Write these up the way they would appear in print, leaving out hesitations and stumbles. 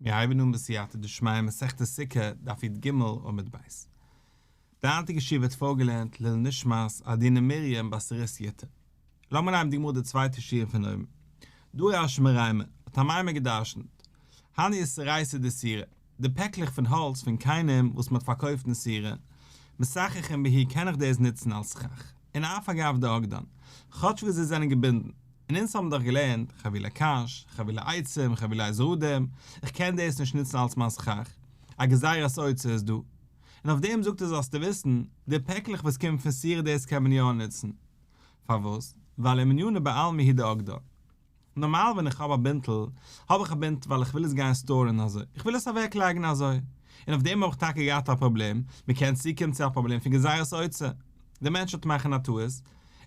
מיר הייבן אן בסייעתא דשמיא מסכת סוכה דף י"ג עמוד ב'. די היינטיגע שיעור ווערט פארגעלערנט לעילוי נשמת עדינה מרים בת רות יוטא. לאמיר נעמען די גמרא די צווייטע שורה פון אויבן. דרש מרימר, האט אמימר גע'דרש'נט, הני סריסי דסורא, די פעקלעך פון האלץ פון כינים וואס מען האט פארקויפט אין סורא, מסככין בהו קען איך דאס נוצן אלס סכך, און אף על גב דאגדן, כאטש וואס זיי זענען געבינדן. און אונז האבן דאך געלערנט, חבילי קש, חבילי עצים, חבילי זרדים, איך קען דאס נישט נוצן אלס מיין סכך, א גזירת אוצר איז דא. און אויף דעם זאגט ער זאלסטו וויסן, די פעקלעך וואס קומען פון סורא דאס קען מען יא נוצן. פארוואס? ווייל למניינא בעלמא הוא דאגדן. נארמאל ווען איך האב א בינטל, האב איך א בינטל ווייל איך וויל עס גיין store ן אזוי, איך וויל עס אוועקלייגן אזוי. און אויף דעם האב איך טאקע געהאט א פראבלעם, מען קען צוקומען צו א פראבלעם פון גזירת אוצר. דער מענטש וועט מאכן א טעות, און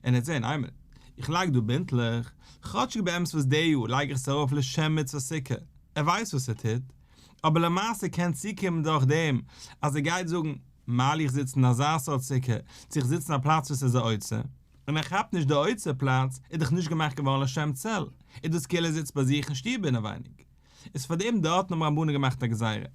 ער וועט זען, איין מינוט, איך לייג דא בינטלעך, כאטשיג באמת וואס די יאר לייג איך עס ארויף לשם מצוות סוכה, ער ווייסט וואס ער טוט, אבער למעשה קען צוקומען דורך דעם אז ער גייט זאגן, מילא איך זיץ אין אזא סארט סוכה, צו איך זיץ אין א פלאץ וואס איז א אוצר, און ער כאפט נישט די אוצר פלאץ איז דאך נישט געמאכט געווארן לשם צל, איז דאס כאילו ער זיצט ביי זיך אין שטוב אינעווייניג. איז פאר דעם דארטן האבן רבנן געמאכט א גזירה.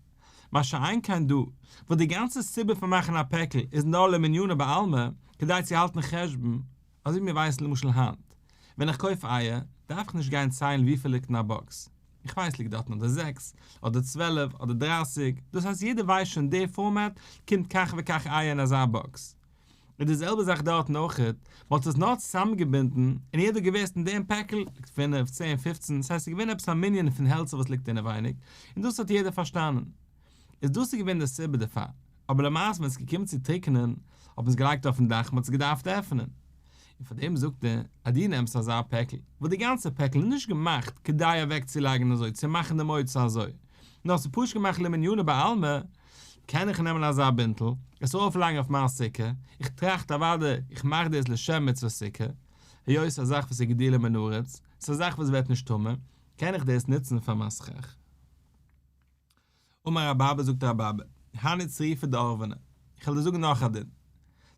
מה שאין כן דא, וואס די גאנצע סיבה פון מאכן א פעקל איז נאר למניינא בעלמא, כדי צו האלטן חשבון, אזוי ווי מיר ווייסן למשל היינט, ווען איך קויף אייער, דארף איך נישט גיין ציילן וויפיל ליגט אין א באקס, איך ווייס ליגט דארטן אדער זעקס, אדער 12, אדער 30, דאס הייסט יעדער ווייסט שוין די פארמאט קומט כך וכך אייער אין אזא באקס. איז די זעלבע זאך דארטן אויכעט, מען האט עס נאר צוזאמגעבינדן און יעדער האט געוואוסט אין דעם פעקל ליגט פינף, 10, 15, ס'הייסט ס'איז געווען עפעס א מנין פון העלצער וואס ליגט אינעווייניג, און דאס האט יעדער פארשטאנען. איז דאס איז געווען די סיבה דערפאר. אבער למעשה ווען עס איז געקומען צו טריקענען, האט מען עס געלייגט אויפן דאך, מען האט עס געדארפט עפענען. און פאר דעם זאגט ער, אז דו נעמסט אזא פעקל, וואס די גאנצע פעקל איז נישט געמאכט כדי אוועקצולייגן אזוי, צו מאכן דעם אוצר אזוי, נאר עס איז פשוט געמאכט למניינא בעלמא, קען איך נעמען אזא בינטל, עס ארויפלייגן אויף מיין סוכה, איך טראכט אוודאי איך מאך דאס לשם מצוות סוכה, היות ס'איז א זאך וואס איז גידולו מן הארץ, ס'איז א זאך וואס ווערט נישט טמא, קען איך דאס נוצן פאר מיין סכך. אמר רב אבא זאגט רב אבא, הני צריפי דעורבני, איך וועל דיר זאגן נאך א דין.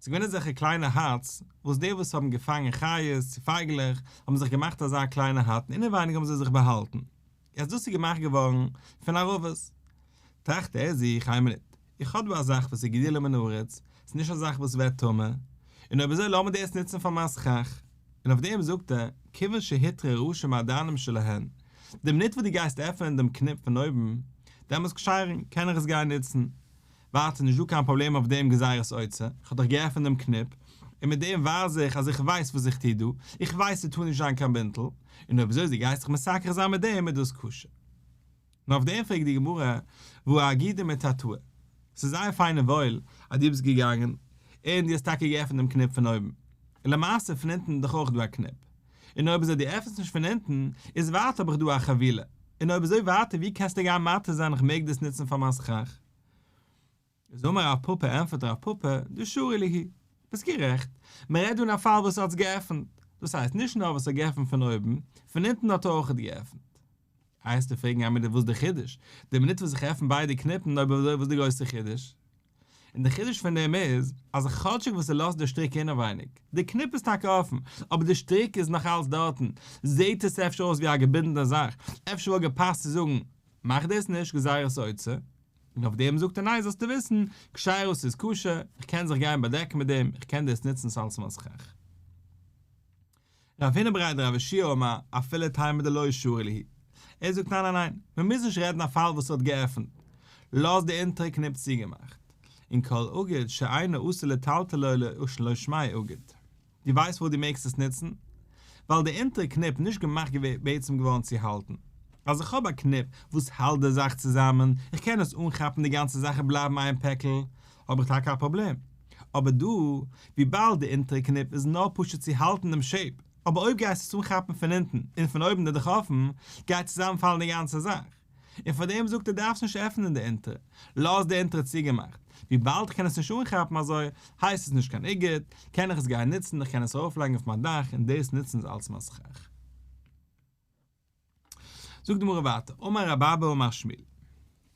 ס'איז געווען אזעלכע קליינע huts, וואס די וואס האבן געפאנגען חיות צו פייגלעך, האבן זיך געמאכט אזא קליינע hut און אינעווייניג האבן זיי זיך באהאלטן. יעצט דאס איז געמאכט געווארן פון ערבות. טראכט ער זיך, איין מינוט, איך האב דא א זאך וואס איז גידולו מן הארץ, ס'איז נישט א זאך וואס ווערט טמא, און אויב אזוי לאמיר דאס נוצן פאר מיין סכך. און אויף דעם זאגט ער, כיוון שהותרו ראשי מעדנים שלהן, די מינוט וואס דו גייסט עפענען דעם קניפ פון אויבן, דעמאלטס כשרין, קען איך עס גיין נוצן. ווייטער נישט דא קיין פראבלעם אויף דעם גזירת אוצר, איך האב דאך געעפנט דעם קניפ, און מיט דעם ווייז איך אז איך ווייס וואס איך טו דא, איך ווייס ס'טאר נישט זיין קיין בינטל, און אויב אזוי דו גייסט זיך מסכך זיין מיט דעם איז דאס כשר. און אויף דעם פרעגט די גמרא, והא אגידא מתתאי? ס'איז זייער פיין און וואויל אז דו ביסט געגאנגען און דו האסט טאקע געעפנט דעם קניפ פון אויבן, און למעשה פון אונטן איז דאך אויך דא א קניפ, און אויב אזוי דו עפנסט נישט פון אונטן, איז ווייטער האב איך דא א חבילה, און אויב אזוי ווייטער ווי קענסטו גיין מתיר זיין איך מעג דאס נוצן פאר מיין סכך? איז אמר רב פפא ענטפערט רב פפא, דשרי להו, ביסט גערעכט, מען רעדט דא אין א פאל וואס ער האט עס געעפנט, דאס הייסט נישט נאר וואס ער האט געעפנט פון אויבן, פון אונטן האט ער אויכעט געעפנט. הייסטו פרעגן א מינוט וואס די חידוש? די מינוט וואס איך עפן ביידע קניפן אויב אזוי וואס די גרויסע חידוש? און די חידוש פון דעם איז אז כאטשיג וואס ער לאזט די שטריק אינעווייניג, די קניפ איז טאקע אפן, אבער די שטריק איז נאך אלץ דארטן, זעהט עס אפשר אויס ווי א געבינדענע זאך, אפשר וואלט געפאסט צו זאגן מאך דאס נישט גזירת אוצר, און אויף דעם זאגט ער ניין זאלסטו וויסן, כשרות איז כשר, איך קען זיך גיין באדעקן מיט דעם, איך קען דאס נוצן אלס מיין סכך. רב הונא בריה דרב יהושע אמר, אפילו תימא דלא שרי להו. ער זאגט ניין ניין ניין, מען מוז נישט רעדן א פאל וואס האט געעפנט. לאז די אונטערע קניפ צוגעמאכט. און כל אגוד שאינו עשוי לטלטלו לא שמיה אגוד. דו ווייסט וואו דו מעגסט עס נוצן? ווייל די אונטערע קניפ נישט געמאכט בעצם געווארן צו האלטן. אז איך האב א קניפ וואס האלט די זאך צוזאמען, איך קען עס אנכאפן די גאנצע זאך און בלייבן איין פעקל, האב איך טאקע א פראבלעם. אבער דא, וויבאלד די אונטערע קניפ איז נאר פשוט צו האלטן דעם shape, אבער אויב גייסטו עס אנכאפן פון אונטן און פון אויבן איז דאך אפן, גייט צוזאמענפאלן די גאנצע זאך. און פאר דעם זאגט ער דארפסט נישט עפענען די אונטערע, לאז די אונטערע צוגעמאכט, וויבאלד איך קען עס נישט אנכאפן אזוי, הייסט עס נישט קיין אגוד, קען איך עס גיין נוצן, איך קען עס ארויפלייגן אויף מיין דאך און דאס נוצן אלס מיין סכך. זאגט די גמרא ווייטער, אמר רב אבא אמר שמואל,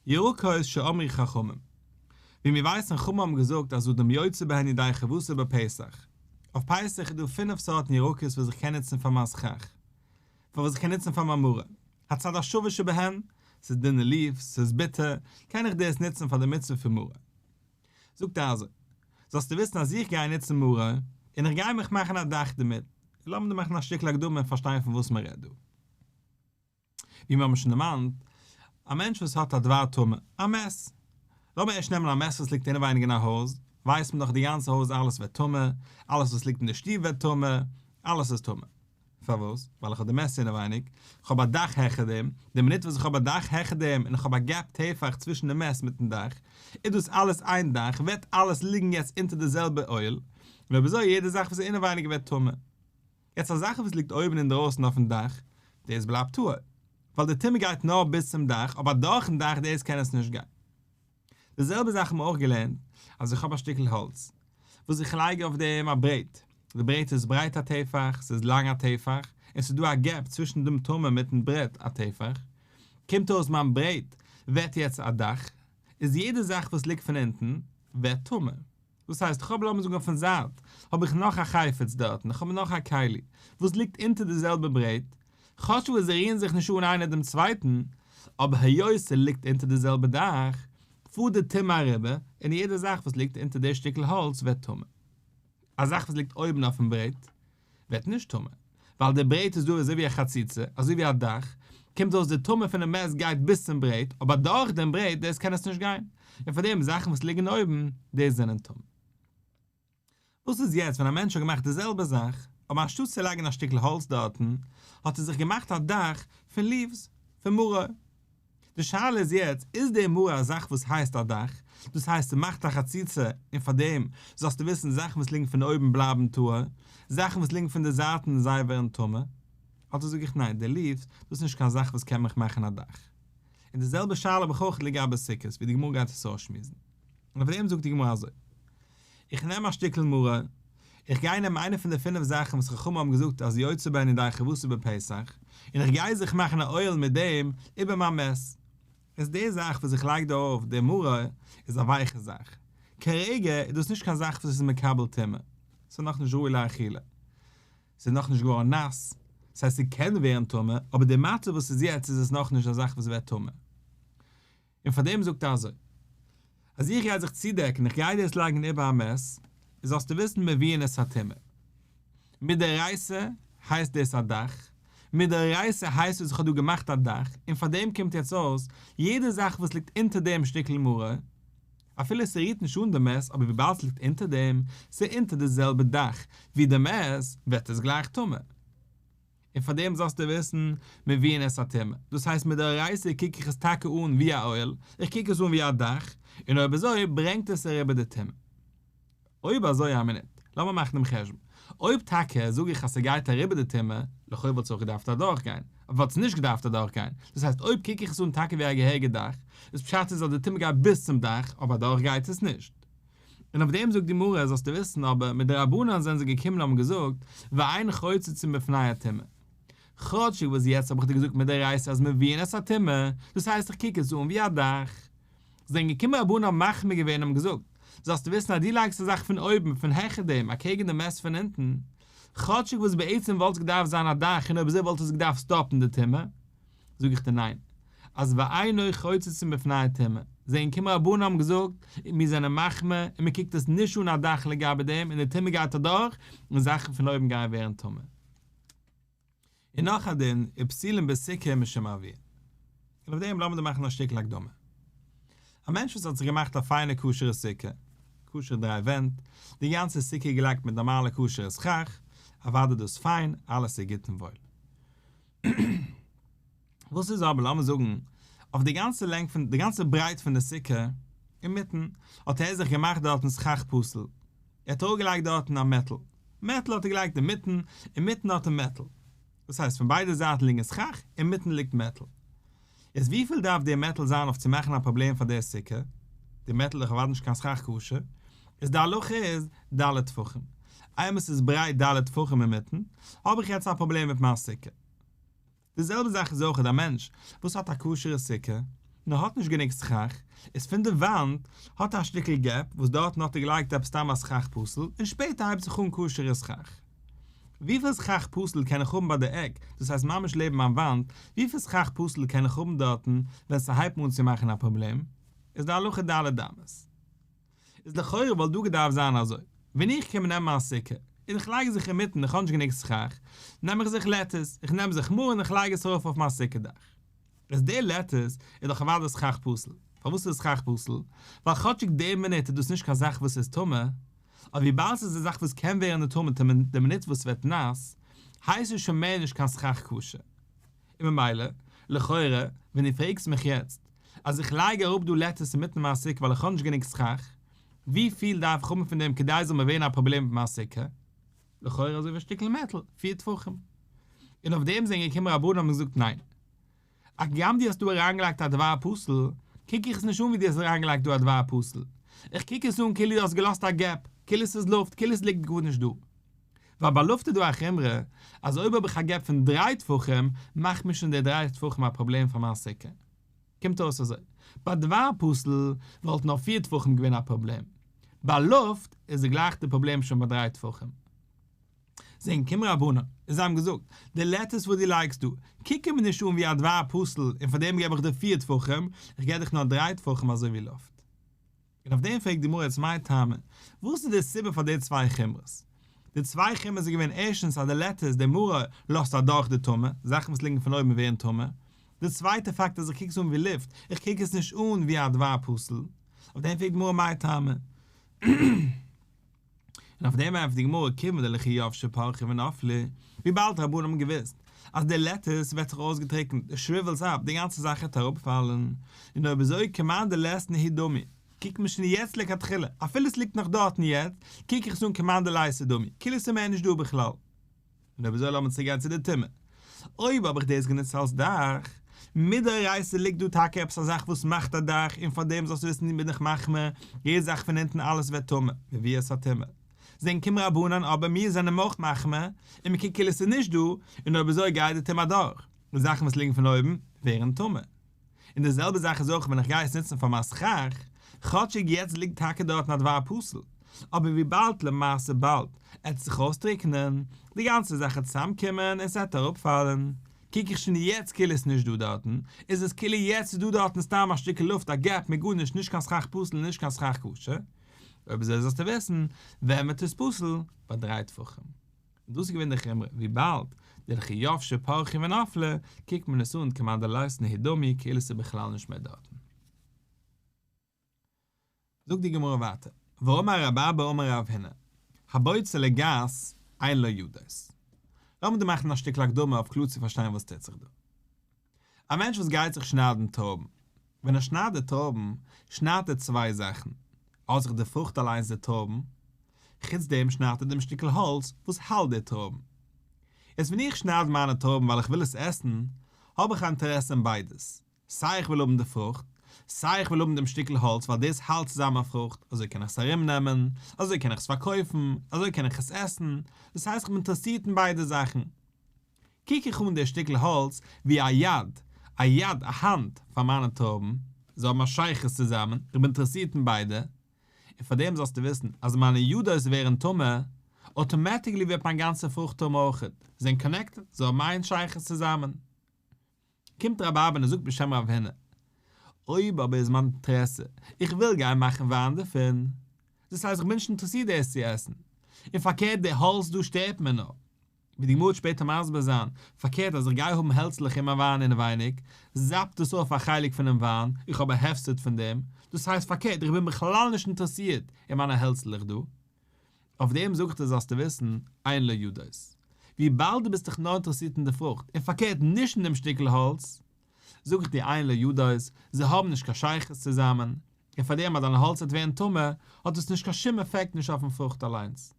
ירקות שאמרו חכמים, ווי מיר ווייסן חכמים האבן געזאגט אז אדם יוצא בהן ידי חובתו בפסח, אויף פסח איז דא פינף סארטן ירקות וואס איך קען נוצן פאר מיין סכך, פאר וואס איך קען נוצן פאר מיין מרור, הצד השווה שבהן. ס'איז דינע leaves, ס'איז ביטער, קען איך דאס נוצן פאר די מצוה פון מרור. זאגט ער אזוי, זאלסטו וויסן אז איך גיי נוצן מרור, און איך גיי מיך מאכן א דאך דערמיט. לאמיר דא מאכן א שטיקל הקדמה און פארשטיין פון וואס מען רעדט דא. ווי מיר האבן שוין דערמאנט, א מענטש וואס האט א דבר טמא, א מת. לאמיר ערשט נעמען א מת וואס ליגט אינעווייניג אין א הויז, ווייסט מען דאך די גאנצע הויז אלעס ווערט טמא, אלעס וואס ליגט אין די שטוב ווערט טמא, אלעס איז טמא. פארוואס? ווייל איך האב די מת אינעווייניג, איך האב א דאך העכער דעם, די מינוט וואס איך האב א דאך העכער דעם און איך האב א gap טפח צווישן די מת מיטן דאך, איז דאס אלעס איין דאך, ווערט אלעס ליגן יעצט אונטער די זעלבע אוהל, און אויב אזוי יעדע זאך וואס איז אינעווייניג ווערט טמא. יעצט א זאך וואס ליגט אויבן אינדרויסן אויפן דאך, דאס בלייבט טהור, ווייל די טומאה גייט נאר ביז צום דאך, אבער דורכן דאך דאס קען עס נישט גיין. די זעלבע זאך האבן מיר אויך געלערנט, אז איך האב א שטיקל האלץ, וואס איך לייג אויף דעם א ברעט, די ברעט איז ברייט א טפח, ס'איז לאנג א טפח, און ס'איז דא א gap צווישן דעם טומאה מיטן ברעט א טפח, קומט אויס מיין ברעט ווערט יעצט א דאך, איז יעדע זאך וואס ליגט פון אונטן ווערט טמא. דאס הייסט, איך האב לאמיר זאגן אויפן זייט, האב איך נאך א חפץ דארטן, איך האב נאך א כלי, וואס ליגט אונטער די זעלבע ברעט, כאטש וואס זיי רירן זיך נישט אן איינער דעם צווייטן, אבער היות ס'ליגט אונטער די זעלבע דאך, פארט די טומאה אריבער, און יעדע זאך וואס ליגט אונטער די שטיקל האלץ ווערט טמא. א זאך וואס ליגט אויבן אויפן ברעט, ווערט נישט טמא, ווייל די ברעט איז דא אזוי ווי א חציצה, אזוי ווי א דאך, קומט אויס די טומאה פונעם מת גייט ביז צום ברעט, אבער דורך דעם ברעט דאס קען עס נישט גיין, און פאר דעם זאכן וואס ליגן אויבן, דאס זענען טמא. וואס איז יעצט ווען א מענטש האט געמאכט די זעלבע זאך, אבער אנשטאט צו לייגן א שטיקל האלץ דארטן, האט ער זיך געמאכט א דאך פון leaves, פון מרור. די שאלה איז יעצט, איז די מרור א זאך וואס הייסט א דאך, דאס הייסט ס'מאכט א חציצה, און פארדעם זאלסטו וויסן זאכן וואס ליגן פון אויבן בלייבן טהור, זאכן וואס ליגן פון די זייטן זיי ווערן טמא? אדער זאג איך ניין, די leaves, דאס איז נישט קיין זאך וואס קען מיך מאכן א דאך. און די זעלבע שאלה האב איך אויך לגבי סוכות, ווי די גמרא גייט עס אויסשמועסן. און אויף דעם זאגט די גמרא אזוי, איך נעם א שטיקל מרור, איך גיי נעמען איינע פון די פינף זאכן וואס חכמים האבן געזאגט אז יוצא בהן ידי חובתו בפסח, און איך גיי זיך מאכן א אוהל מיט דעם איבער מיין מת. איז די זאך וואס איך לייג דא אויף די מרור איז א ווייכע זאך. כרגע איז דאס נישט קיין זאך וואס איז מקבל טומאה. ס'איז נאכנישט ראוי לאכילה. ס'איז נאכנישט געווארן נאס. ס'הייסט ס'קען ווערן טמא, אבער די מצב וואס איז יעצט איז עס נאכנישט א זאך וואס ווערט טמא. און פאר דעם זאגט ער אזוי, אז איך גיי זיך צודעקן, איך גיי דאס לייגן איבער א מת, איז זאלסטו וויסן מביאין את הטומאה. מדאורייתא הייסט דאס א דאך, מדאורייתא הייסט עס איך האב דא געמאכט א דאך, און פאר דעם קומט יעצט אויס, יעדע זאך וואס ליגט אונטער דעם שטיקל מרור, אפילו ס'רירט נישט אן די מת, אבער וויבאלד ס'ליגט אונטער דעם, ס'איז אונטער די זעלבע דאך ווי די מת, ווערט עס גלייך טמא. און פאר דעם זאלסטו וויסן, מביאין את הטומאה. דאס הייסט מדאורייתא קוק איך עס טאקע אן ווי א אוהל, איך קוק עס אן ווי א דאך, און אויב אזוי ברענגט עס אריבער די טומאה. אויב אזוי א מינוט, לאמיר מאכן דעם חשבון. אויב טאקע זאג איך אז ס'גייט אריבער די טומאה, לכאו' וואלט עס אויך געדארפט אדורכגיין, אבער וואלט עס נישט געדארפט אדורכגיין. דאס הייסט אויב קוק איך עס אן טאקע ווי א געהעריגע דאך, איז פשט איז אז די טומאה גייט ביז צום דאך, אבער אדורך גייט עס נישט. און אויף דעם זאגט די גמרא, זאלסטו וויסן, אבער מדרבנן זענען זיי געקומען און האבן געזאגט, ואין חוצצין בפני הטומאה. כאטשיג וואס יעצט האב איך דיר געזאגט מדאורייתא אז מביאין את הטומאה, דאס הייסט איך קוק עס אן ווי א דאך. זענען געקומען רבנן האבן מחמיר געווען און האבן געזאגט, זאלסטו וויסן אז דו לייגסט א זאך פון אויבן, פון העכער דעם, אקעגן די מת פון אונטן, כאטשיג וואס בעצם וואלט עס געדארפט זיין א דאך און אויב אזוי וואלט עס געדארפט סטאפן די טומאה, זאג איך דיר ניין, אז ואין חוצצין בפני הטומאה, זענען געקומען רבנן האבן געזאגט, מיר זענען מחמיר, און מען קוקט עס נישט אן א דאך לגבי דעם, און די טומאה גייט אדורך, און זאכן פון אויבן גייען ווערן טמא. און נאך א דין, ופסולין בסוכה משום אויר. און אויף דעם לאמיר דא מאכן א שטיקל הקדמה. א מענטש וואס האט זיך געמאכט א פיינע כשר'ע סוכה, כשר'ע דריי ווענט, די גאנצע סוכה געלייגט מיט נארמאלע כשר'ע סכך, אוודאי דאס פיין, אלעס איז גוט און וואויל. וואס איז אבער לאמיר זאגן אויף די גאנצע לענג פון די גאנצע ברייט פון די סוכה אינמיטן האט ער זיך געמאכט דארטן סכך פסול ער האט אראפגעלייגט דארטן א מעטל מעטל האט ער געלייגט אינמיטן אינמיטן האט ער מעטל דאס הייסט פון ביידע זייטן ליגן סכך אינמיטן ליגט מעטל איז וויפיל דארף די מעטל זיין אויף צו מאכן א פראבלעם פאר די סוכה די מעטל איז דאך אוודאי נישט קיין סכך כשר איז די הלכה איז ד' טפחים איינמאל ס'איז ברייט ד' טפחים אינמיטן האב איך יעצט א פראבלעם מיט מיין סוכה. די זעלבע זאך איז אויך א מענטש וואס האט א כשר'ע סוכה, נאר האט נישט גענוג סכך, איז פון די וואנט האט ער א שטיקל gap וואס דארטן האט ער געלייגט עפעס סתם א סכך פסול, און שפעטער הייבט זיך אן כשר'ע סכך. וויפיל סכך פסול קען איך האבן ביי די עק, דאס הייסט ממש לעבן מיין וואנט, וויפיל סכך פסול קען איך האבן דארטן ווען ס'הייבט מיר אן צו מאכן א פראבלעם? איז די הלכה ד' אמות. איז לכאורה וואלט דא געדארפט זיין אזוי, ווען איך קום נעמען מיין סוכה, און איך לייג זיך אינמיטן איך האב נישט גענוג סכך, נעם איך זיך לעטעס, איך נעם זיך מרור און איך לייג עס ארויף אויף מיין סוכה דאך. איז די לעטעס איז דאך אוודאי סכך פסול. פארוואס איז עס סכך פסול? ווייל כאטשיג די מינוט איז דאס נישט קיין זאך וואס איז טמא, אבער וויבאלד ס'איז א זאך וואס קען ווערן נטמא די מינוט וואס ס'ווערט נאס, הייסט עס שוין מער נישט קיין סכך כשר. און ממילא, לכאורה, ווען דו פרעגסט מיך יעצט, אז איך לייג אראפ דא לעטעס אינמיטן מיין סוכה ווייל איך האב נישט גענוג סכך, ווי פיל דארף איך האבן פון דעם כדי ס'זאל מיר ווערן א פראבלעם מיט מיין סוכה? לכאורה אזוי ווי א שטיקל מעטל, פיר טפחים. און אויף דעם זענען געקומען רבנן האבן געזאגט ניין. הגם דו האסט דא אריינגעלייגט א דבר פסול, קוק איך עס נישט אן ווי דו האסט אריינגעלייגט דא א דבר פסול. איך קוק עס אן כאילו דו האסט געלאזט א gap, כאילו עס איז לופט, כאילו עס ליגט גארנישט דא. ווייל ביי לופט איז דא א חומרא אז אויב האב איך א gap פון דריי טפחים, מאכט מיר שוין די דריי טפחים א פראבלעם פאר מיין סוכה. קומט אויס אזוי, ביי דבר פסול וואלט נאר פיר טפחים געווען א פראבלעם, ביי לופט איז גלייך די פראבלעם שוין ביי דריי טפחים. זענען געקומען רבנן און זיי האבן געזאגט, די לעטעס וואס דו לייגסט דא, קוקן מיר נישט אן ווי א דבר פסול און פאר דעם געב איך דיר פיר טפחים, איך געב דיך נאר דריי טפחים אזוי ווי לופט. און אויף דעם פרעגט די גמרא יעצט מאי טעמא, וואס איז די סיבה פאר די צוויי חומרות? די צוויי חומרות איז געווען ערשטנס אז די לעטעס, די מרור, לאזט אדורך די טומאה, זאכן וואס ליגן פון אויבן ווערן טמא, די צווייטע פאקט אז איך קוק עס אן ווי לופט, איך קוק עס נישט אן ווי א דבר פסול, אויף דעם פרעגט די גמרא מאי טעמא. און אויף דעם ענטפערט די גמרא כיוון דלכי יבשי פרחי ונפלי, וויבאלד רבנן האבן געוואוסט אז די לעטעס ווערט זיך אויסגעטריקנט, עס shrivels up, די גאנצע זאך העט אראפפאלן, און אויב אזוי כמאן דלית ניהו דמי, קוקט מען שוין יעצט לכתחילה, אפילו עס ליגט נאך דארטן יעצט, קוק איך עס אן כמאן דליתא דמי, כאילו עס איז מער נישט דא בכלל. און אויב אזוי לאמיר צוריק גיין צו די טומאה. אויב האב איך דאס גענוצט אלס דאך, מדאורייתא ליגט דא טאקע עפעס א זאך וואס מאכט א דאך און פאר דעם זאלסטו וויסן בין איך מחמיר, יעדע זאך פון אונטן אלעס ווערט טמא, מביא את הטומאה. זענען געקומען רבנן אבער מיר זענען אויך מחמיר, און מ'קוקט כאילו עס איז נישט דא, און אויב אזוי גייט די טומאה אדורך, און זאכן וואס ליגן פון אויבן ווערן טמא. און די זעלבע זאך איז אויך ווען איך גיי עס נוצן פאר מיין סכך, כאטשיג יעצט ליגט טאקע דארטן א דבר פסול, אבער וויבאלד למעשה באלד עט עס זיך אויסטריקענען, די גאנצע זאך עט צוזאמקומען און ס'עט אראפפאלן, קוק איך שוין יעצט כאילו עס נישט דא דארטן, איז עס כאילו יעצט איז דא דארטן סתם א שטיקל לופט א gap מיט גארנישט נישט קיין סכך פסול און נישט קיין סכך כשר, אויב אזוי זאלסטו וויסן ווען ווערט עס פסול, ביי דריי טפחים. און דאס איז געווען די חומרא, וויבאלד דלכי יבשי פרחי ונפלי, קוקט מען עס אן כמאן דלית ניהו דמי כאילו עס איז בכלל נישט מער דארטן. זאגט די גמרא ווייטער, ואמר רב אבא אמר רב הונא, הבוצר לגת אין לו ידות. לאמיר דא מאכן א שטיקל הקדמה אויף קלאר צו פארשטיין וואס טוט זיך דא. א מענטש וואס גייט זיך שניידן טרויבן, ווען ער שניידט די טרויבן, שניידט ער צוויי זאכן, ער האט זיך די פרוכט אליינס די טרויבן, חוץ דעם שניידט ער דעם שטיקל האלץ וואס האלט די טרויבן. יעצט ווען איך שנייד מיינע טרויבן ווייל איך וויל עס עסן, האב איך א אינטערעסע אין ביידעס, סיי איך וויל האבן די פרוכט, סיי איך וויל האבן דעם שטיקל האלץ ווייל דאס האלט צוזאם א פרוכט, אזוי קען איך עס ארומנעמען, אזוי קען איך עס פארקויפן, אזוי קען איך עס עסן, דאס הייסט איך בין אינטערעסירט אין ביידע זאכן. קוק איך אן די שטיקל האלץ ווי א יד, א יד, א האנט, פאר מיינע טרויבן, זיי האבן א שייכות צוזאמען, איך בין אינטערעסירט אין ביידע, און פאר דעם זאלסטו וויסן אז מיינע ידות ווערן טמא, automatically ווערט מיין גאנצע פרוכט טמא אויכעט, זיי זענען connected, זיי האבן איין שייכות צוזאמען. קומט רב אבא און זאגט בשם רב הונא, אויב אבער איז מיין אינטערעסע, איך וויל גיין מאכן וויין דערפון, דאס הייסט איך בין נישט אינטערעסירט דאס צו עסן, און פארקערט די האלץ דא שטערט מיר נאר, ווי די גמרא וועט שפעטער מסביר זיין, פארקערט אז איך גיי האבן העלצלעך אין מיין וויין אינעווייניג, זאפט עס אויף א חלק פונעם וויין, איך האב א הפסד פון דעם, דאס הייסט פארקערט איך בין בכלל נישט אינטערעסירט אין מיינע העלצלעך דא. אויף דעם זאג איך דיר זאלסטו וויסן, אין לו ידות. וויבאלד דו ביסט דיך נאר אינטערעסירט אין די פרוכט, און פארקערט נישט אין דעם שטיקל האלץ, זאג איך דיר אין לו ידות, זיי האבן נישט קיין שייכות צוזאמען, און פאר דעם אז דיין האלץ וועט ווערן טמא, האט עס נישט קיין שום עפעקט נישט אויפן פרוכט אליינס.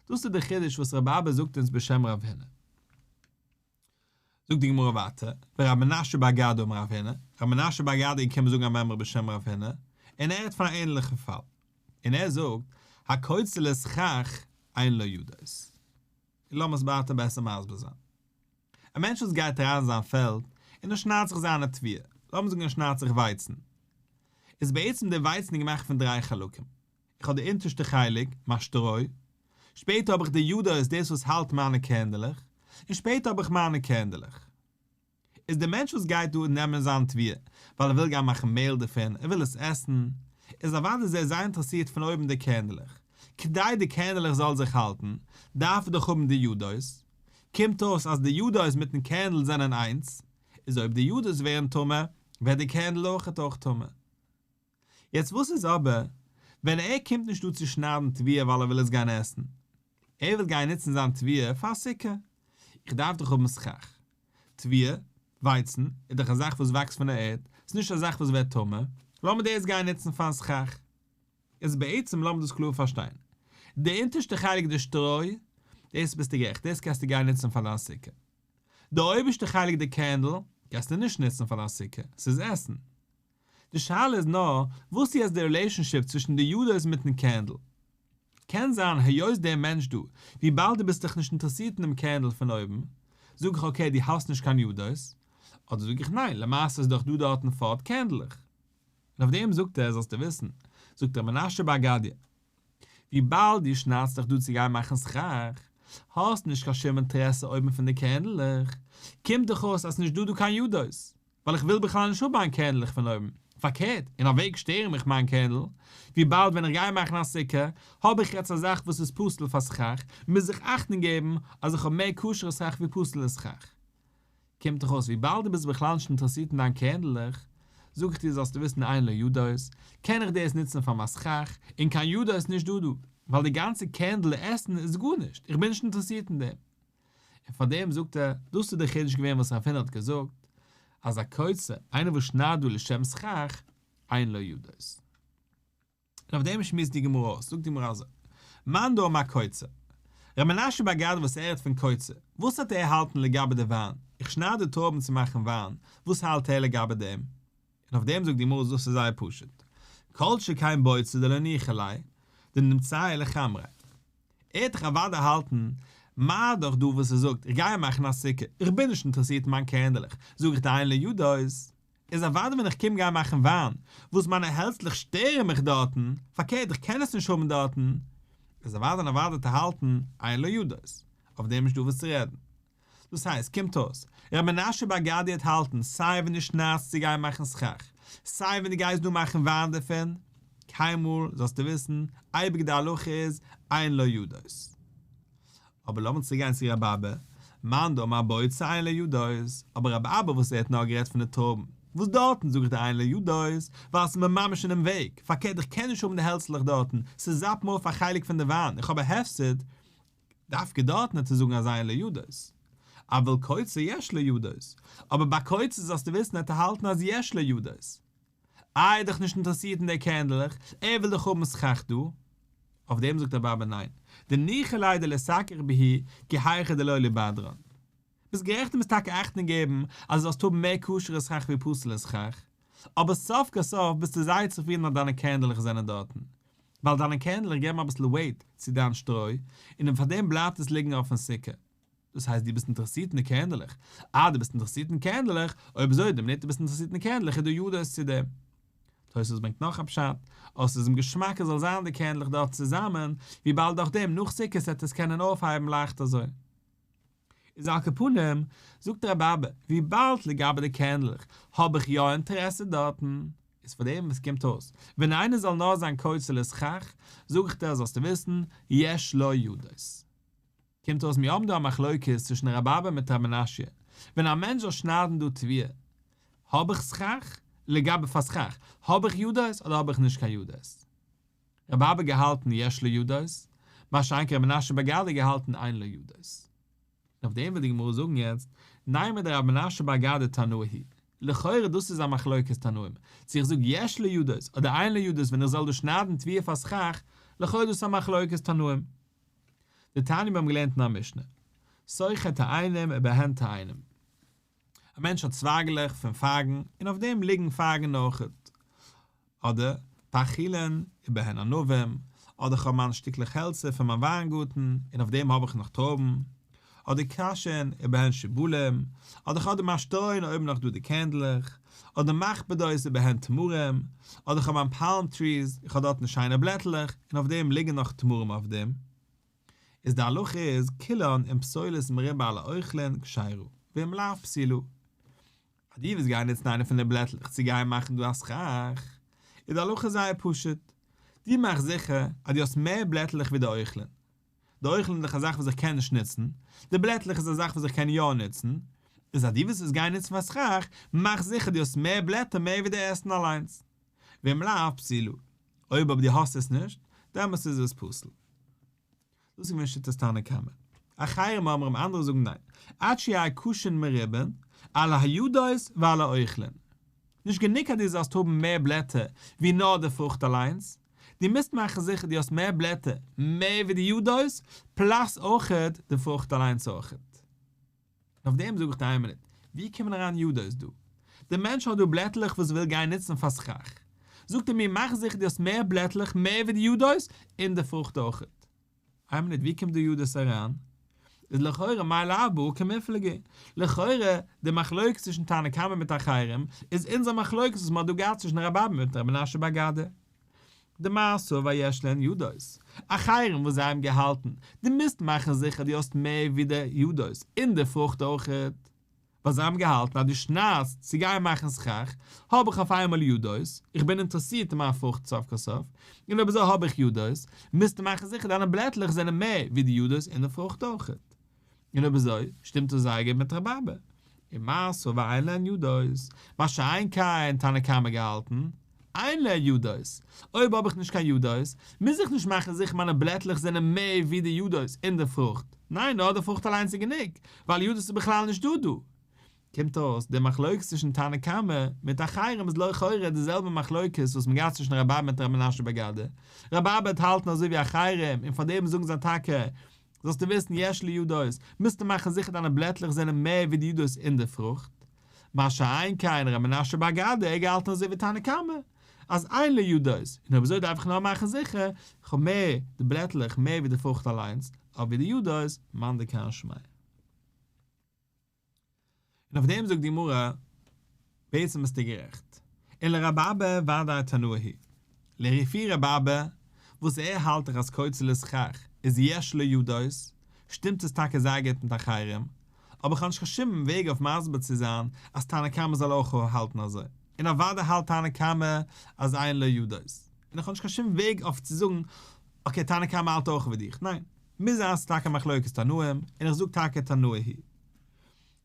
דאס איז דער חידוש וואס רבי אבא זאגט אונז בשם רב הונא. זאגט די גמרא ווייטער, ורב מנשיא בר גדא אמר רב הונא, רב מנשיא בר גדא איז געקומען זאגן א מימרא בשם רב הונא, און ער רעדט פון א ענליכן פאל, און ער זאגט, הקוצר לסכך אין לו ידות. און לאמיר עס ווייטער בעסער מסביר זיין. א מענטש וואס גייט אריין אין זיין פעלד און ער שניידט זיך זיינע תבואה, לאמיר זאגן ער שניידט זיך ווייצן, איז בעצם די ווייצן געמאכט פון דריי חלקים, איך האב די אונטערשטע חלק, מיין שטרוי. שפעטער האב איך די ידות דאס וואס האלט מיינע קערנדלעך, און שפעטער האב איך מיינע קערנדלעך. איז דער מענטש וואס גייט דא נעמען זיין תבואה ווייל ער וויל גיין מאכן מעהל דערפון, ער וויל עס עסן, איז אוודאי איז ער זייער אינטערעסירט פון אויבן די קערנדלעך, כדי די קערנדלעך זאל זיך האלטן, דארף ער דאך האבן די ידות, קומט אויס אז די ידות מיטן קערנדל זענען איינס, איז אויב די ידות ווערן טמא, ווערט די קערנדל אויכעט אויך טמא. יעצט וואס איז אבער ווען ער קומט נישט דא צו שניידן תבואה ווייל ער וויל עס גיין עסן, ער וויל גיין נוצן זיין תבואה פאר סוכה, איך דארף דאך האבן סכך. תבואה, ווייצן, איז דאך א זאך וואס וואקסט פון דער ערד, ס'איז נישט א זאך וואס ווערט טמא, לאמיר דאס גיין נוצן פארן סכך. איז בעצם לאמיר דאס קלאר פארשטיין, די אונטערשטע חלק די שטרוי, דאס ביסטו גערעכט, דאס קענסטו גיין נוצן פאר דיין סוכה. די אויבערשטע חלק די קערנדל, קענסטו נישט נוצן פאר דיין סוכה, ס'איז עסן. די שאלה איז נאר, וואס איז יעצט די רילעישאנשיפ צווישן די ידות מיטן קערנדל? קען זיין היות דער מענטש דא, וויבאלד דו ביסט דיך נישט אינטערעסירט אין דעם קערנדל פון אויבן, זאג איך okay דו האסט נישט קיין ידות, אדער זאג איך ניין למעשה איז דאך דא דארטן פארט קערנדלעך. און אויף דעם זאגט ער זאלסטו וויסן, זאגט ר' מנשה בר גדיא, וויבאלד דו שניידסט דיך דא צו גיין מאכן סכך, האסט נישט קיין שום אינטערעסע אויבן פון די קערנדלעך, קומט דאך אויס אז ס'נישט דא דא קיין ידות, ווייל איך וויל בכלל נישט האבן מיין קערנדלעך פון אויבן, פארקערט, אין א וועג שטערן מיך מיין קערנדל, וויבאלד ווען איך גיי מאכן א סוכה, האב איך יעצט א זאך וואס איז פסול פאר סכך, מוז איך אכטונג געבן אז איך האב מער כשר'ע סכך ווי פסול'ע סכך. קומט דאך אויס וויבאלד דו ביסט בכלל נישט אינטערעסירט אין דיין קערנדלעך, זאג איך דיר זאלסטו וויסן אין לו ידות, קען איך דאס נוצן פאר מיין סכך, און קיין ידות איז נישט דא דא, ווייל די גאנצע קערנדל עסן איז גארנישט, איך בין נישט אינטערעסירט אין דעם. און פאר דעם זאגט ער, דאס איז דער חידוש געווען וואס רב הונא האט געזאגט, אז הקוצר, איינער וואס שניידט דא לשם סכך, אין לו ידות. און אויף דעם שמועסט די גמרא אויס, זאגט די גמרא אזוי, מאן דאמר קוצר, ר' מנשה בר גדיא וואס ער רעדט פון קוצר, וואס האט ער האלטן לגבי די וויין, איך שנייד די טרויבן צו מאכן וויין, וואס האלט ער לגבי דעם? און אויף דעם זאגט די גמרא דאס איז זייער פשוט, כל שכן בוצר דלא ניחא ליה, דנמצאי לחמריה. ער האט דאך אוודאי האלטן, מה דאך דא וואס ער זאגט איך גיי מאכן א סוכה, איך בין נישט אינטערעסירט אין מיין קערנדלעך, זאג איך דיר אין לו ידות, איז אוודאי ווען איך קום גיין מאכן וויין, וואס מיינע העלצלעך שטערן מיך דארטן, פארקערט איך קען עס נישט האבן דארטן, איז אוודאי און אוודאי צו האלטן אין לו ידות, אויף דעם נישט דא וואס צו רעדן. דאס הייסט, קומט אויס, ר' מנשה בר גדיא האט האלטן סיי ווען דו שניידסט צו גיין מאכן סכך, סיי ווען דו גייסט דא מאכן וויין דערפון, קיינמאל, זאלסטו וויסן, אייביג די הלכה איז, אין לו ידות. אבער לאמיר צוריק גיין צו רבי אבא, מאן דאמר בוצר אין לו ידות, אבער רבי אבא וואס ער האט נאר גערעדט פון די טרויבן, וואס דארטן זאג איך דיר אין לו ידות, ווייל ס'איז מיר ממש אינעם וועג, פארקערט איך קען נישט האבן די העלצלעך דארטן, ס'זאפט מיר אויף א חלק פון די וויין, איך האב א הפסד, דווקא דארטן וועט ער זאגן אז אין לו ידות, אבל קוצר יש לו ידות, אבער ביי קוצר זאלסטו וויסן וועט ער האלטן אז יש לו ידות. איי ער איז דאך נישט אינטערעסירט אין די קערנדלעך, ער וויל דאך האבן סכך דא. אויף דעם זאגט רבי אבא ניין, דניחא ליה דליסכך בהו כי היכי דלא ליבדרן. ביסט גערעכט דו מוזט טאקע אכטונג געבן אז דו זאלסט האבן מער כשר'ע סכך ווי פסול'ע סכך, אבער סוף כל סוף ביסטו זייער צופרידן אז דיינע קערנדלעך זענען דארטן, ווייל דיינע קערנדלעך געבן אביסל weight צו דיין שטרוי, און פאר דעם בלייבט עס ליגן אויפן סוכה. דאס הייסט דו ביסט אינטערעסירט אין די קערנדלעך? אה דו ביסט אינטערעסירט אין קערנדלעך, אויב אזוי די מינוט דו ביסט אינטערעסירט אין קערנדלעך איז דא ידות צו דעם. תוספות ברענגט נאך א פשט, אז ס'איז אים געשמאק עס זאל זיין די קערנדלעך דארט צוזאמען, וויבאלד דורך דעם נאך סוכות וועט עס קענען אויפהייבן לייכט אזוי. איז על כל פנים, זאגט רבי אבא, וויבאלד לגבי די קערנדלעך האב איך יא אינטערעסע דארטן, איז פאר דעם וואס קומט אויס, ווען איינער זאל נאר זיין קוצר לסכך, זאג איך דיר זאלסטו וויסן, יש לו ידות. קומט אויס מיר האבן דא א מחלוקת צווישן רבי אבא מיט רבי מנשיא, ווען א מענטש זאל שניידן דא תבואה, האב איך סכך? לגבי פאר סכך, האב איך ידות אדער האב איך נישט קיין ידות? רבי אבא געהאלטן יש לו ידות, מה שאין כן רבי מנשיא בר גדיא געהאלטן אין לו ידות. און אויף דעם וויל די גמרא זאגן יעצט, נימא דרבי מנשיא בר גדיא תנאי היא לכאורה דאס איז א מחלוקת תנאים, צו איך זאג יש לו ידות אדער אין לו ידות ווען איך זאל דא שניידן תבואה פאר סכך, לכאורה דאס איז א מחלוקת תנאים. דתניא מיר האבן געלערנט אין א משנה, סוכי תאנים ובהן תאנים. א מענטש האט צווייגלעך פון פייגן און אויף דעם ליגן פייגן אויכעט. אדער, פחילין ובהן ענבים, אדער כ'האב מיינע שטיקלעך העלצער פון מיין וויינגארטן און אויף דעם האב איך נאך טרויבן. אדער קשין ובהן שיבולים, אדער כ'האב דא מיין שטרוי און אויבן נאך דא די קערנדלעך, אדער מכבדות ובהן תמרים, אדער כ'האב מיין palm trees, איך האב דארטן שיינע בלעטלעך, און אויף דעם ליגן נאך תמרים אויף דעם. איז די הלכה איז כולן אם פסולת מרובה על האוכלין כשרה, ואם לאו פסולה. אז דו ווילסט גיין נוצן איינע פון די בלעטלעך צו גיין מאכן דא א סכך, איז די הלכה זייער פשוט, דו מאך זיכער אז דו האסט מער בלעטלעך ווי די אוכלין. די אוכלין איז דאך א זאך וואס איך קען נישט נוצן, די בלעטלעך איז א זאך וואס איך קען יא נוצן, איז אז דו ווילסט עס גיין נוצן פאר סכך, מאך זיכער דו האסט מער בלעטער מער ווי די עסן אליינס. ואם לאו פסולה. אויב אבער דו האסט עס נישט, דעמאלטס איז עס פסול. דאס איז געווען שיטת תנא קמא. אחרים אומרים אנדערע זאגן ניין, עד שיהא קשין מרובין, על הידות ועל האוכלין. נישט גענוג אז דו זאלסט האבן מער בלעטער ווי נאר די פרוכט אליינס, דו מוזט מאכן זיכער דו האסט מער בלעטער מער ווי די ידות, plus אויכעט די פרוכט אליינס אויכעט. און אויף דעם זאג איך דיר איין מינוט, ווי קומען אריין ידות דא? דער מענטש האט דא בלעטלעך וואס ער וויל גיין נוצן פאר סכך. זאגט ער מיר מאך זיכער דו האסט מער בלעטלעך מער ווי די ידות און די פרוכט אויכעט. איין מינוט ווי קומט די ידות אריין? איז לכאורה מאי לאו בהא קמיפלגי. לכאורה די מחלוקת צווישן תנא קמא מיט אחרים איז אונזער מחלוקת וואס מען האט דא געהאט צווישן רבי אבא מיט רבי מנשה בר גדא. דמר סבר יש להן ידות. אחרים וואס זיי האבן געהאלטן, דו מוזט מאכן זיכער דו האסט מער ווי די ידות און די פרוכט אויכעט. ווייל זיי האבן געהאלטן אז דו שניידסט צו גיין מאכן סכך, האב איך אויף איינמאל ידות, איך בין אינטערעסירט אין מיין פרוכט סוף כל סוף, און אויב אזוי האב איך ידות, מוזטו מאכן זיכער דיינע בלעטלעך זענען מער ווי די ידות און די פרוכט אויכעט. און אויב אזוי, שטימט עס זייער גוט מיט רבי אבא. ומר סבר אין להן ידות, מה שאין כן תנא קמא געהאלטן, אין להן ידות, אויב האב איך נישט קיין ידות, מוז איך נישט מאכן זיכער מיינע בלעטלעך זענען מער ווי די ידות און די פרוכט, ניין נאר די פרוכט אליינס איז גענוג, ווייל ידות איז בכלל נישט דא דא. קומט אויס, די מחלוקת צווישן תנא קמא מיט אחרים איז לכאורה די זעלבע מחלוקת וואס מען געהאט צווישן רבי אבא מיט רבי מנשה בר גדא, רבי אבא האט האלטן אזוי ווי אחרים און פארדעם זאגן זיי טאקע זאלסטו וויסן יש לו ידות, מוזטו מאכן זיכער דיינע בלעטלעך זענען מער ווי די ידות אין די פרוכט. מה שאין כן ר' מנשה בר גדא ער געהאלטן אזוי ווי תנא קמא אז אין לו ידות, און אויב אזוי דארף איך נאר מאכן זיכער איך האב מער די בלעטלעך מער ווי די פרוכט אליינס, אבער ווי די ידות, מאן דכר שמיה. און אויף דעם זאגט די גמרא, בעצם ביסטו גערעכט, און לרבי אבא ודאי תנאי היא לפי רבי אבא, וואס ער האלט דאך אז קוצר לסכך איז יש לו ידות, שטימט עס טאקע זייער גוט מיט אחרים, אבער איך האב נישט קיין שום וועג אויף מסביר צו זיין אז תנא קמא זאל אויך האלטן אזוי, און אוודאי האלט תנא קמא אז אין לו ידות, און איך האב נישט קיין שום וועג אויף צו זאגן okay תנא קמא האלט אויך ווי דיך, ניין, מוז זיין ס'איז טאקע מחלוקת תנאים, און איך זאג טאקע תנאי היא.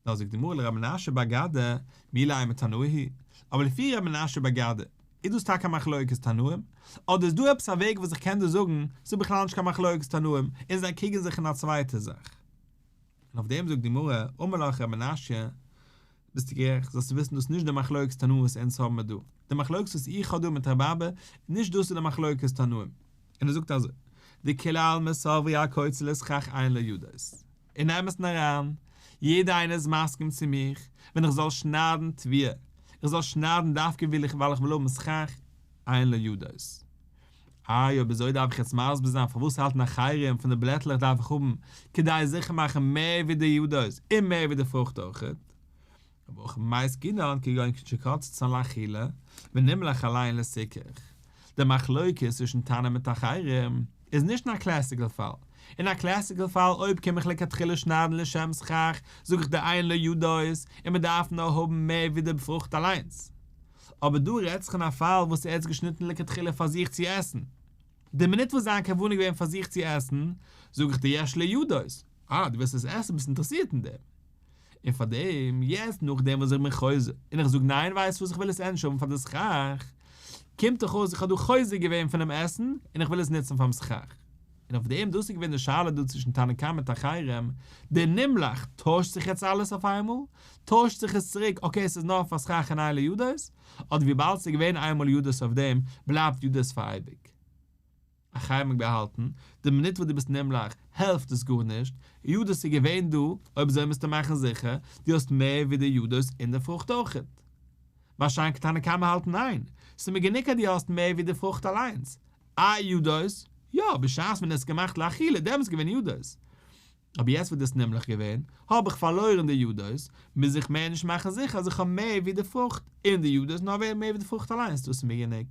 נאר זאגט די גמרא לר' מנשה בר גדא מי לימא תנאי היא, אבער לפי ר' מנשה בר גדא איז דאס טאקע א מחלוקת תנאים, אדער איז דא עפעס א וועג וואס איך קען דא זאגן ס'איז בכלל נישט קיין מחלוקת תנאים און זיי קריגן זיך אין א צווייטע זאך. און אויף דעם זאגט די גמרא, אמר לך ר' מנשה, ביסטו גערעכט, זאלסטו וויסן דאס איז נישט די מחלוקת תנאים וואס אונז האבן מיר דא, די מחלוקת וואס איך האב דא מיט רבי אבא, נישט דאס איז די מחלוקת תנאים. און ער זאגט אזוי, דכולי עלמא סברי הקוצר לסכך אין לו ידות. אין אמת'ן אריין, יעדער איינער איז מסכים צו מיך, ווען איך זאל שניידן תבואה, איך זאל שניידן דווקא וויל איך ווייל איך וויל האבן סכך, אין לו ידות. איי אויב אזוי דארף איך יעצט מסביר זיין פארוואס האלטן אחרים פון די בלעטלעך דארף איך האבן כדי זיכער מאכן מער ווי די ידות און מער ווי די פרוכט אויכעט. אבער הכא במאי עסקינן כגון שקצצן לאכילה ונמלך עליהן לסיכוך. די מחלוקת צווישן תנא מיט אחרים איז נישט אין א classical פאל. אין א classical פאל אויב קום איך לכתחילה שניידן לשם סכך זאג איך דיר אין לו ידות און מען דארף נאר האבן מער ווי די פרוכט אליינס. אבער דא רעדט זיך אין א פאל וואס ער האט עס געשניטן לכתחילה פאר זיך צו עסן. די מינוט וואס זיין כוונה איז געווען פאר זיך צו עסן, זאג איך דיר יש לו ידות. אה, דו ווילסט עס עסן, ביסט אינטערעסירט אין דעם. און פאר דעם, יעצט נאכדעם וואס איך בין חוזר, און איך זאג ניין ווייסט וואס איך וויל עס ענדערש האבן פאר די סכך, קומט דאך אויס איך האב דא חוזר געווען פונעם עסן, און איך וויל עס נוצן פאר'ן סכך. און אויף דעם, דאס איז געווען די שאלה דא צווישן תנא קמא מיט אחרים, די נמלך, טוישט זיך יעצט אלעס אויף איינמאל? טוישט זיך עס צוריק, okay עס איז נאר פאר סכך און אין לו ידות, אדער וויבאלד ס'איז געווען איינמאל ידות אויף דעם, בלייבט ידות פאר אייביג? אחרים האבן געהאלטן, די מינוט וואס דו ביסט נמלך, העלפט עס גארנישט, ידות איז געווען דא, אויב אזוי מוזטו מאכן זיכער, דו האסט מער ווי די ידות אין די פרוכט אויכעט. מה שאין כן תנא קמא האלט ניין, ס'איז מיר גענוג אז דו האסט מער ווי די פרוכט אליינס. איי ידות? יא, בשעת ווען עס איז געמאכט לאכילה, דעמאלטס איז געווען ידות. אבער יעצט וואס דאס נמלך געווען, האב איך פארלוירן די ידות, מוז איך מער נישט מאכן זיכער אז איך האב מער ווי די פרוכט אין די ידות, נאר מער ווי די פרוכט אליינס, דאס איז מיר גענוג.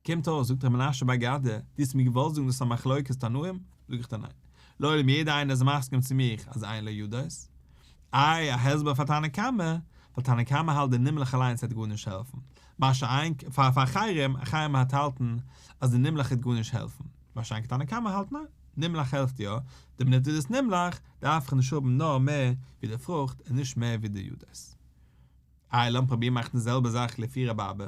קומט אויס, זאגט ר' מנשה בר גדא, דו האסט מיר געוואלט זאגן דאס איז א מחלוקת תנאים? זאג איך דיר ניין. לעולם יעדער איינער איז מסכים צו מיך אז אין לו ידות. איי א הסבר פאר תנא קמא, ווייל תנא קמא האלט די נמלך אליינס העט גארנישט העלפן. מה שאין כן פאר אחרים, אחרים העט האלטן אז די נמלך העט גארנישט העלפן. מה שאין כן תנא קמא האלט ניין, נמלך העלפט יא, די מינוט איז עס נמלך, דארף איך נישט האבן נאר מער ווי די פרוכט און נישט מער ווי די ידות. איי לאמיר פרובירן מאכן די זעלבע זאך לפי רבי אבא,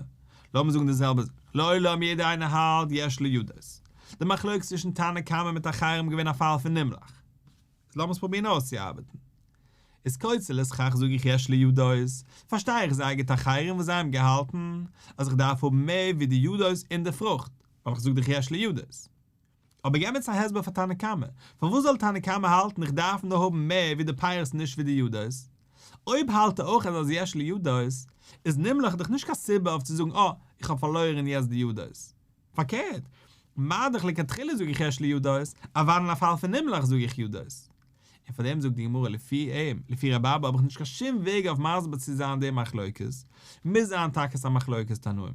לאמיר זאגן די זעלבע זאך, לעולם יעדער איינער האלט יש לו ידות. די מחלוקת צווישן תנא קמא מיט אחרים געווען א פאל פון נמלך. איז לאמיר עס פרובירן אויסצוארבעטן. איז קוצר לסכך זאג איך יש לו ידות, פארשטיי איך זייער גוט אחרים וואס זיי האבן געהאלטן אז איך דארף האבן מער ווי די ידות און די פרוכט, ווייל איך זאג דאך יש לו ידות. אבער געב מיר צו א הסבר פאר תנא קמא, פארוואס זאל תנא קמא האלטן איך דארף נאר האבן מער ווי די פירות נישט ווי די ידות? אויב האלט ער אויך אז יש לו ידות, איז נמלך דאך נישט קיין סיבה אויף צו זאגן אה, איך האב פארלוירן יעצט די ידות. פארקערט, מה דאך לכתחילה זאג איך יש לו ידות, אוודאי אין א פאל פון נמלך זאג איך ידות. און פאר דעם זאגט די גמרא לפי אים, לפי רבי אבא האב איך נישט קיין שום וועג אויף מסביר צו זיין די מחלוקת, מוז זיין טאקע ס'א מחלוקת תנאים.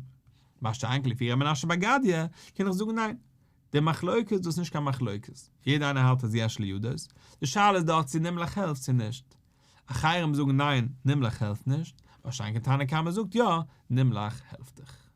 מה שאין כן לפי ר' מנשה בר גדיא, קען איך זאגן ניין, די מחלוקת דאס איז נישט קיין מחלוקת, יעדער איינער האלט אז יש לו ידות, די שאלה איז דארט צו נמלך העלפט צו נישט. אחרים זאגן ניין, נמלך העלפט נישט, מה שאין כן תנא קמא זאגט יא, נמלך העלפט דיך.